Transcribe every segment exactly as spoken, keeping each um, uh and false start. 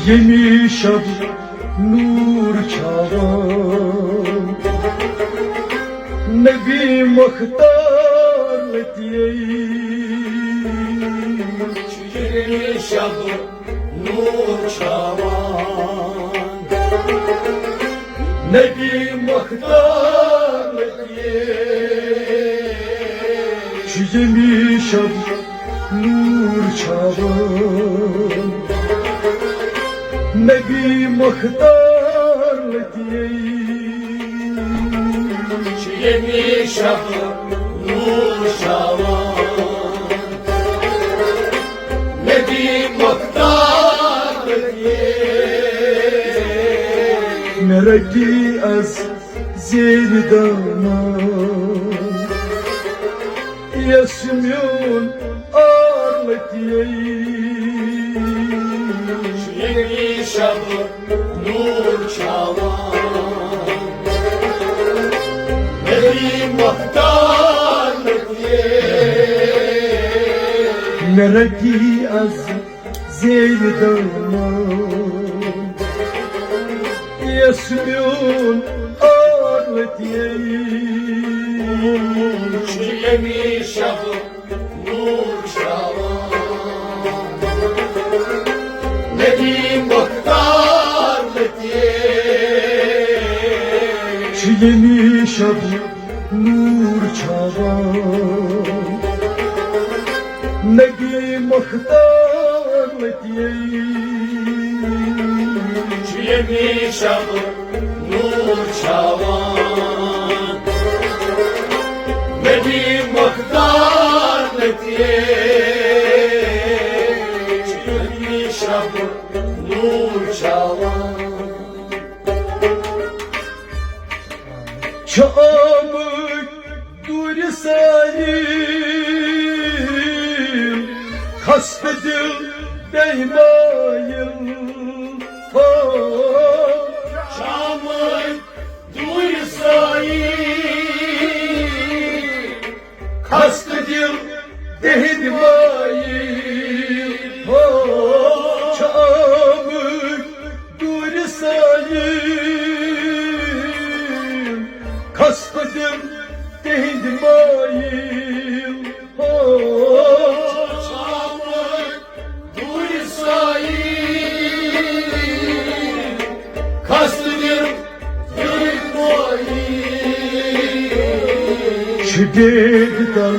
ییٚمی شب نوٗر چھاوان نبی مختار لتی۔ ییٚمی شب نوٗر چھاوان نبی مختار لتی۔ چھُ ییٚمی شب نوٗر چھاوان نبی مختار لتی۔ چھُ ییٚمی شب نوٗر چھاوان نبی مختار لتی۔ مےٚ رٔٹی از زیرِ دامن یۄس میون آر لتی۔ ییٚمی شب نوٗر چھاوان نبی مختار لتی۔ مےٚ رٔٹی از زیرِ دامن یۄس میون آر لتی۔ چھُ ییٚمی شب نوٗر چھاوان نبی مختار لتی۔ چھُ ییٚمی شب نوٗر چھاوان نبی مختار لتی۔ چھُ ییٚمی شب نوٗر چھاوان نبی مختار لتی۔ چھُ ییٚمی شب نوٗر چھاوان۔ چھِ آمٕتۍ دوٗرِ سٲری خستہٕ دِل بیمٲیِل۔ ہو، چھِ آمٕتۍ دوٗرِ سٲری خستہٕ دِل تِہِنٛدۍ مٲیِل۔ ہو، چھِ آمٕتۍ دوٗرِ سٲیِل خستہٕ دِل تِہِنٛدۍ مٲیِل۔ ہو، چھِ آمٕتۍ دوٗرِ سٲیِل خستہٕ دِل چھِ ڈیڈ تل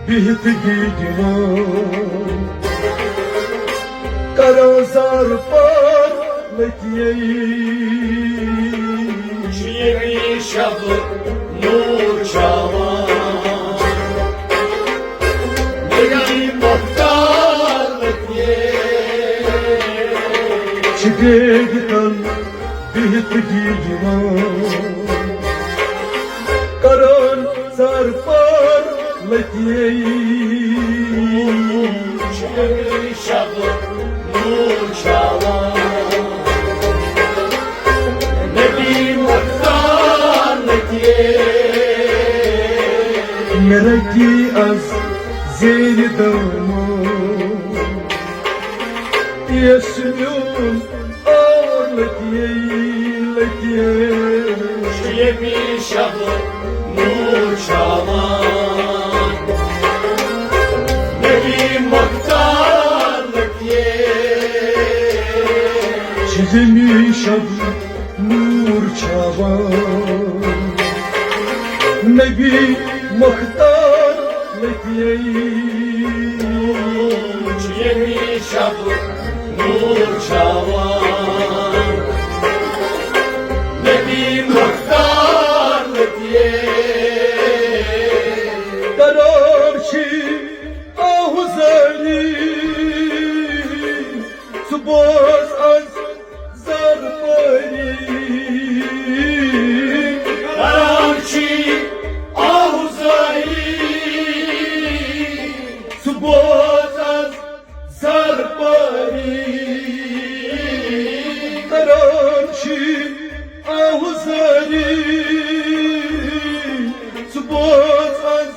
بِہِتھ گیٖدِوان، کران زار پار لٔتی۔ چھِ ییٚمی شب نوٗر چھاوان، نبی مختار لٔتی۔ چھِ ڈیڈ تل بِہِتھ گیٖدِوان، کران زار پار لٔتی۔ چھِ ییٚمی شب نوٗر چھاوان، نبی مختار لٔتی۔ مےٚ رٔٹی از زیرِ دامن یۄس میون آر لٔتی، لٔتی۔ چھِ ییٚمی شب نوٗر چھاوان، نبی مختار لٔتی۔ چھِ ییٚمی شب نوٗر چھاوان، نبی مختار لٔتی۔ چھِ ییٚمی شب نوٗر چھاوان، نبی مختار لٔتی۔ قرار چھِ آہُزٲری، ژٕ بوز از زر پٲری۔ کران چھِ آہُزٲری، ژٕ بوز از زر پٲری۔ کران چھِ آہُزٲری، ژٕ بوز از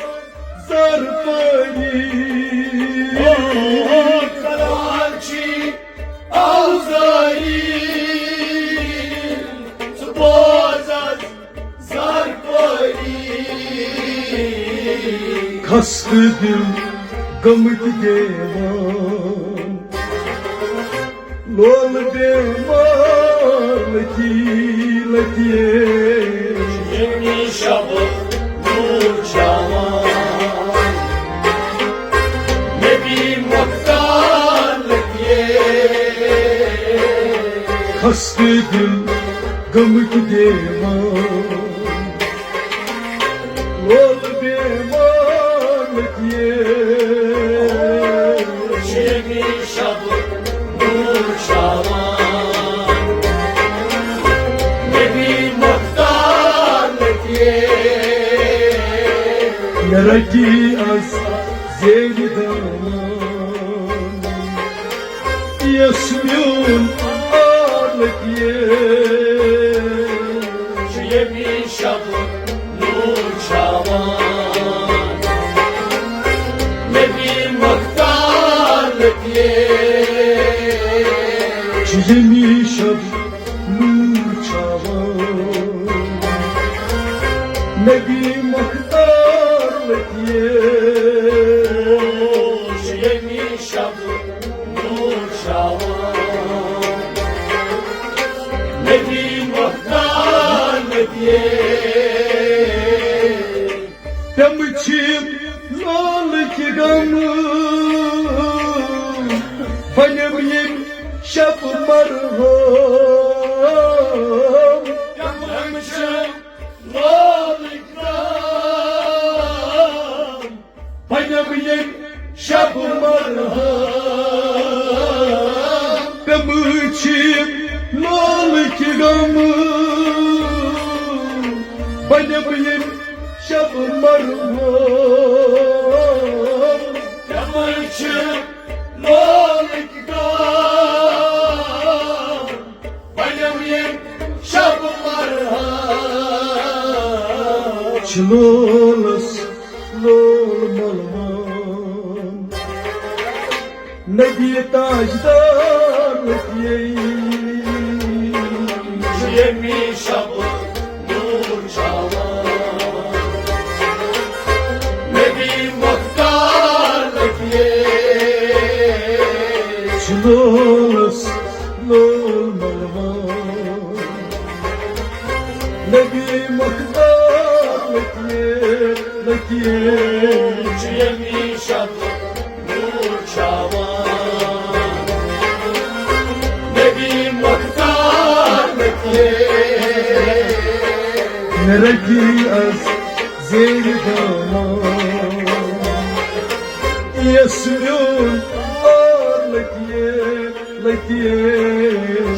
زر پٲری۔ کران چھِ خستہٕ دِل گٔمٕتۍ دیوان، لولہٕ بیمار لٔتی لٔتی۔ ییٚمہِ شبہٕ نوٗر چاوان، نبی مختار لٔتی۔ خستہٕ دِل گٔمٕتۍ دیوان، لول بیمار لٔگۍ۔ شیمی شب نور چاوان، نبی مختار لٔگۍ۔ رٔٹی از زیرِ دامان، یس میون آر لٔگۍ۔ چھُ ییٚمی شب نور چاوان، نبی مختار لٔگۍ۔ چھُ ییٚمی شب نور چاوان، نبی مختار لٔگۍ۔ چھُ ییٚمی شب نور چاوان، نبی مختار لٔگۍ۔ تِم چھِ لولٕکۍ غم، بنیِم ییٚمہِ شب مرہم۔ تِم چھِ لولٕکۍ غم، بنیِم ییٚمہِ شب مرہم۔ تِم چھِ لولٕکۍ غم، بنیِم ییٚمہِ شب مرہم۔ تِم چھِ لولٕکۍ غم، بنیِم ییٚمہِ شب مرہم۔ چھِ لولس لول ملوان، نبی تاجدار لٔگۍ۔ ییٚمی شب نور چاوان، نبی مختار لٔگۍ۔ چھِ لولس لول ملوان، نبی مختار لٔگۍ، لٔگۍ۔ چھُ ییٚمی شب نور چاوان، نبی مختار لٔگۍ۔ رٔٹی از زیرِ دامان، یس میون آر لٔگۍ۔ لٔگۍ۔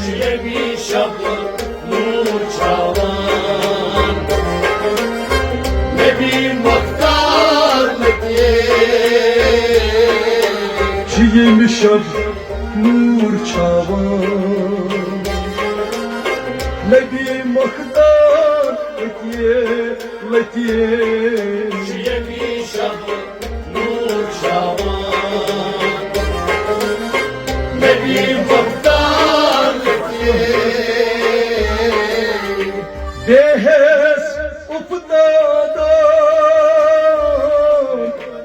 چھُ ییٚمی شب نور چاوان، نبی مختار لٔگۍ۔ چھُ ییٚمہِ شب نور چاوان، نبی مختار لٔگۍ۔ لٔگۍ۔ چھُ ییٚمی شب نور چاوان، نبی مختار لٔگۍ۔ بے حیس افتادن،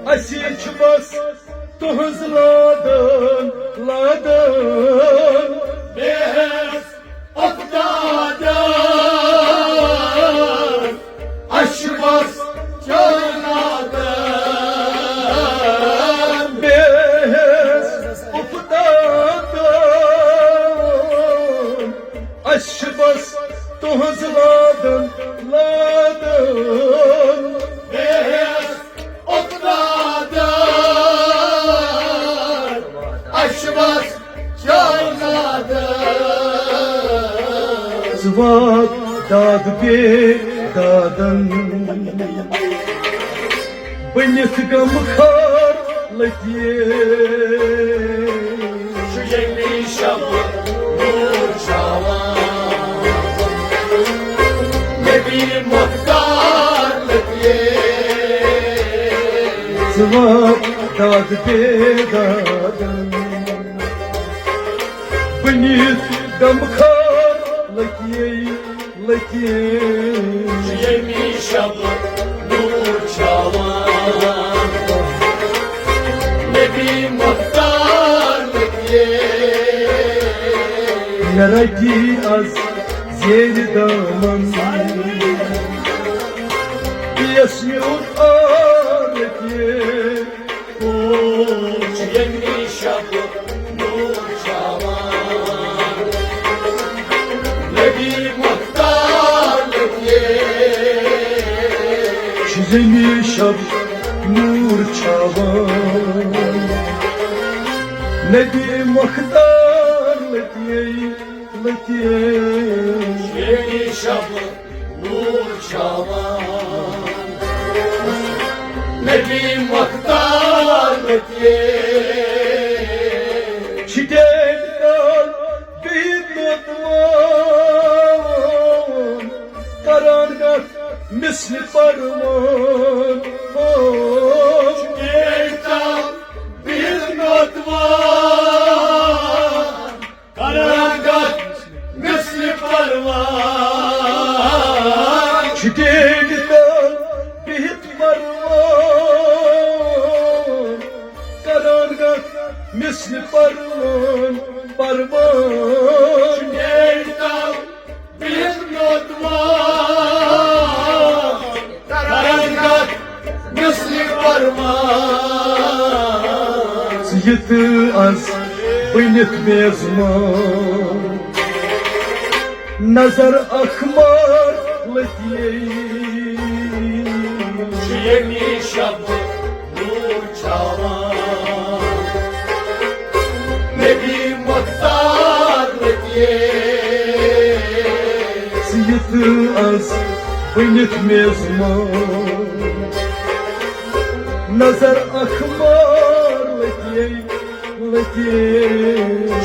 اسی چھِ بس تُہنٛز لادن، لادن۔ بے حیس افتادن، اَسہِ چھِ بس چٲنۍ لادن۔ بے حیس افتادن، اَسہِ چھِ بس تُہنٛز لادن، لادن۔ بے حیس افتادن، اَسہِ چھِ بس چٲنۍ لادن۔ ژٕ وات داد بے دادن، بٔنِتھ غمخار لٔگۍ۔ چھُ ییٚمی شب نور چاوان، نبی مختار لٔگۍ۔ ژٕ وات داد بے دادن، بٔنِتھ غمخار لٔگۍ۔ لٔگۍ۔ ییٚمی شب نور چاوان، مےٚ رَٹی از زیرِ دامن، یس میون آرتی۔ کوچ یمی شب نور چاوان، نبی مختار لگے۔ چھُ یمی شب نور چاوان، نبی مختار لگے، لگے۔ چھُ یمی شب نور چاوان، نبی مختار لگے۔ چھٹے دل بہت نوتوان، کران گتھ مثل پروان۔ چھٹے دل بہت نوتوان، کران گتھ مثل پروان۔ چھٹے دل بہت پروان، کران گتھ مثل پروان، پروان۔ چھٹے دل بہت نوتوان، کران گتھ مثل پروان۔ ژٕ یہِ تہٕ از بٔنِتھ میزبان، نظر اکھ مار لتی۔ چھُ یمی شب نور چاوان، نبی مختار لگے۔ ژٕ یہِ تہٕ از بٔنِتھ میزبان، نظر اکھ مار لگے، لگے۔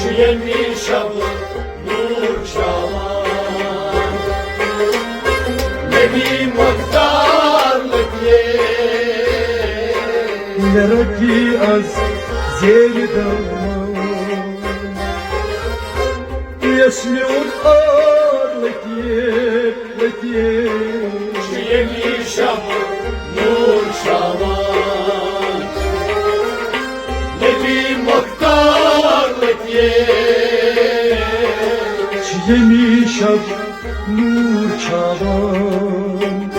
چھُ یمی شب نور چاوان، نبی مختار لگے۔ مےٚ رَٹی از زیرِ دامن، یس میون آر لگے، لگے۔ چھُ یمی شب نور چاوان، نبی مختار لگے۔ چھُ یمی شب نور چاوان،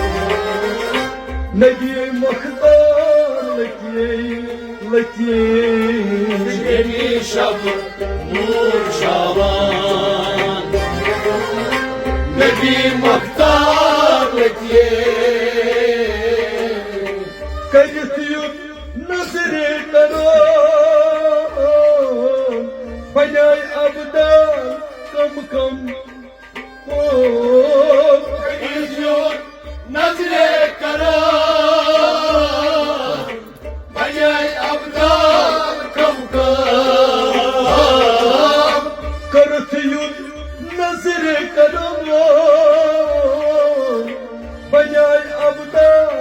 نبی مختار لگے، لگے۔ چھُ یمی شب نور چاوان، نبی مختار لگے۔ کٔرِتھ یُتھ نظرِ کرم، بنیے ابدال کم کم۔ او، کٔرِتھ یُتھ نظرِ کرم، بنیے ابدال کم کم۔ کٔرِتھ یُتھ نظرِ کرم، بنیے ابدال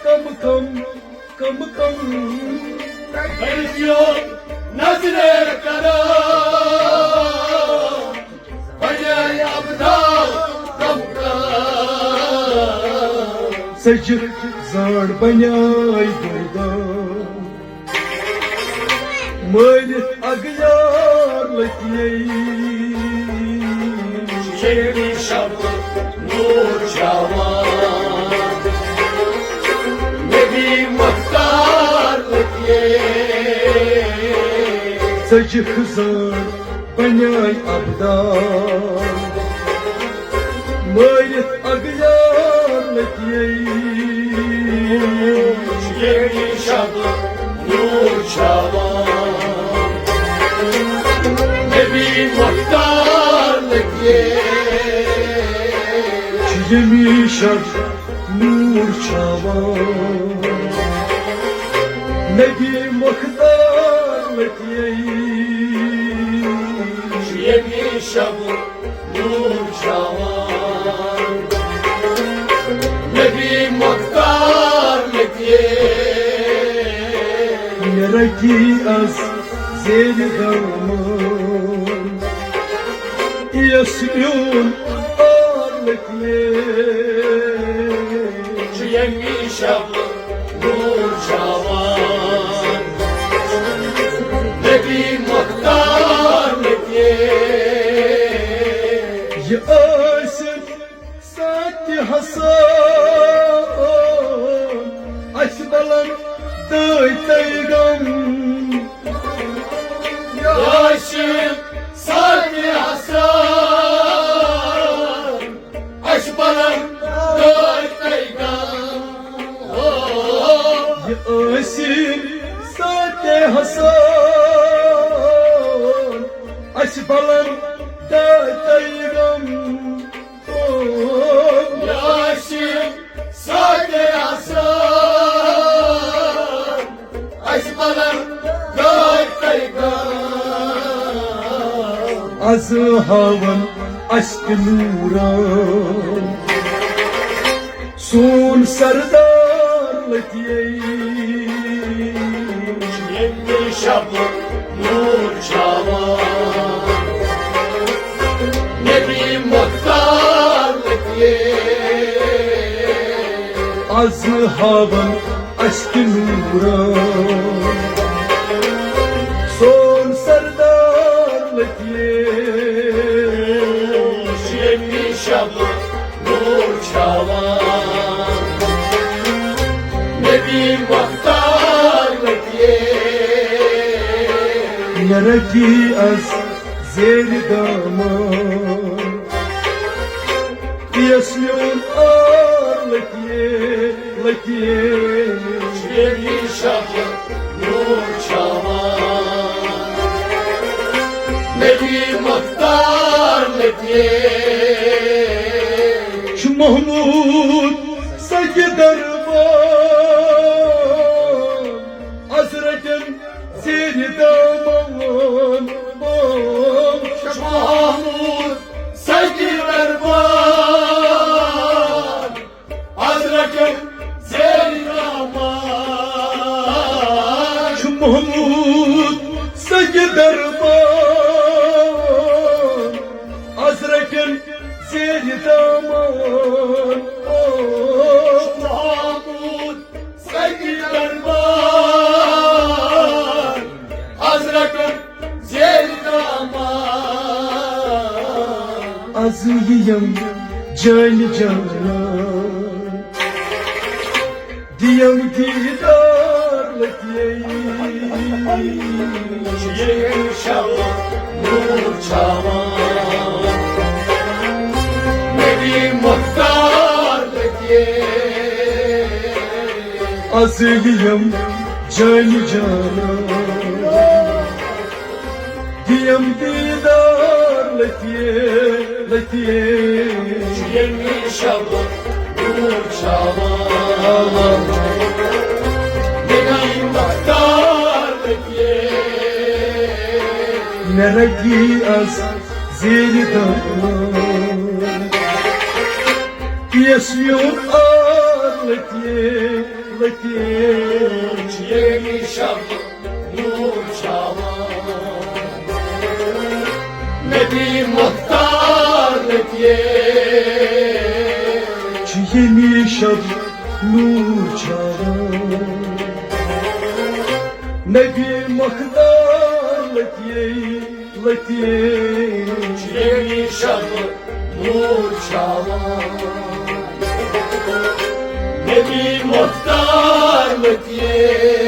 کم کم، کم کم۔ کٔرِتھ یُتھ نظرِ کرم، بنیے ابدال کم کم۔ ژٔجِکھ زٲنٛڈ بنیے دُردان، مٲرِتھ اغیار لگے۔ چھُ یمی شب نور چاوان، نبی مختار لگے۔ ژٔجِکھ زٲنٛڈ بنیے ابدال، مٲرِتھ اغیار لگے۔ چھُ یمی شب نور چاوان، نبی مختار لگے۔ چھُ یمی شب نور چاوان، نبی مختار لگے۔ چھُ یمی شب نور چاوان، نبی مختار لگے۔ مےٚ رَٹی از زیرِ دامن، یس میون آر لگے۔ چھُ یمی شب نور چاوان، نبی مختار اَسہِ بلن دادے غم، او یاسین ساتہِ آسان۔ اَسہِ بلن دادے غم۔ از ہاون اَسہِ تہِ نوٗران۔ سون سردار لطیف۔ ییٚمہِ شب نور چھاوان۔ نبی مختار لطیف۔ از ہاون اَسہِ تہِ نوٗران۔ سون سردار لطیف۔ ییٚمہِ شب نور چھاوان۔ نبی مختار لطیف۔ مےٚ رٹی از زیر دامان۔ یس میون آر لطیف، لطیف۔ ییٚمہِ شب نور چھاوان۔ نبی مختار لطیف۔ چھُ محمود سگہِ دربان۔ از رٹن زیر دامان۔ چھُ محمود سگہِ دربان۔ از رٹن زیر دامان۔ چھُ محمود سگہِ دربان۔ از رٹن زیر دامان۔ او محمود سگہِ دربان۔ از رٹن زیر دامان۔ از یِیم جانہِ جانان۔ دِیم دیٖدار لطیف۔ ییٚمہِ شب نور چھاوان۔ نبی مختار لطیف۔ از یِیم جانہِ جانان۔ دِیم دیٖدار لطیف، لطیف۔ ییٚمہِ شب نور چھاوان۔ نبی مختار لطیف۔ مےٚ رٹی از زیر دامان۔ یس میون آر لطیف، لطیف۔ ییٚمہِ شب نور چھاوان۔ نبی مختار لطیف۔ چھُ ییٚمہِ شب نور چھاوان۔ نبی مختار لطیف، لطیف۔ چھُ ییٚمہِ شب نور چھاوان۔ نبی مختار لطیف۔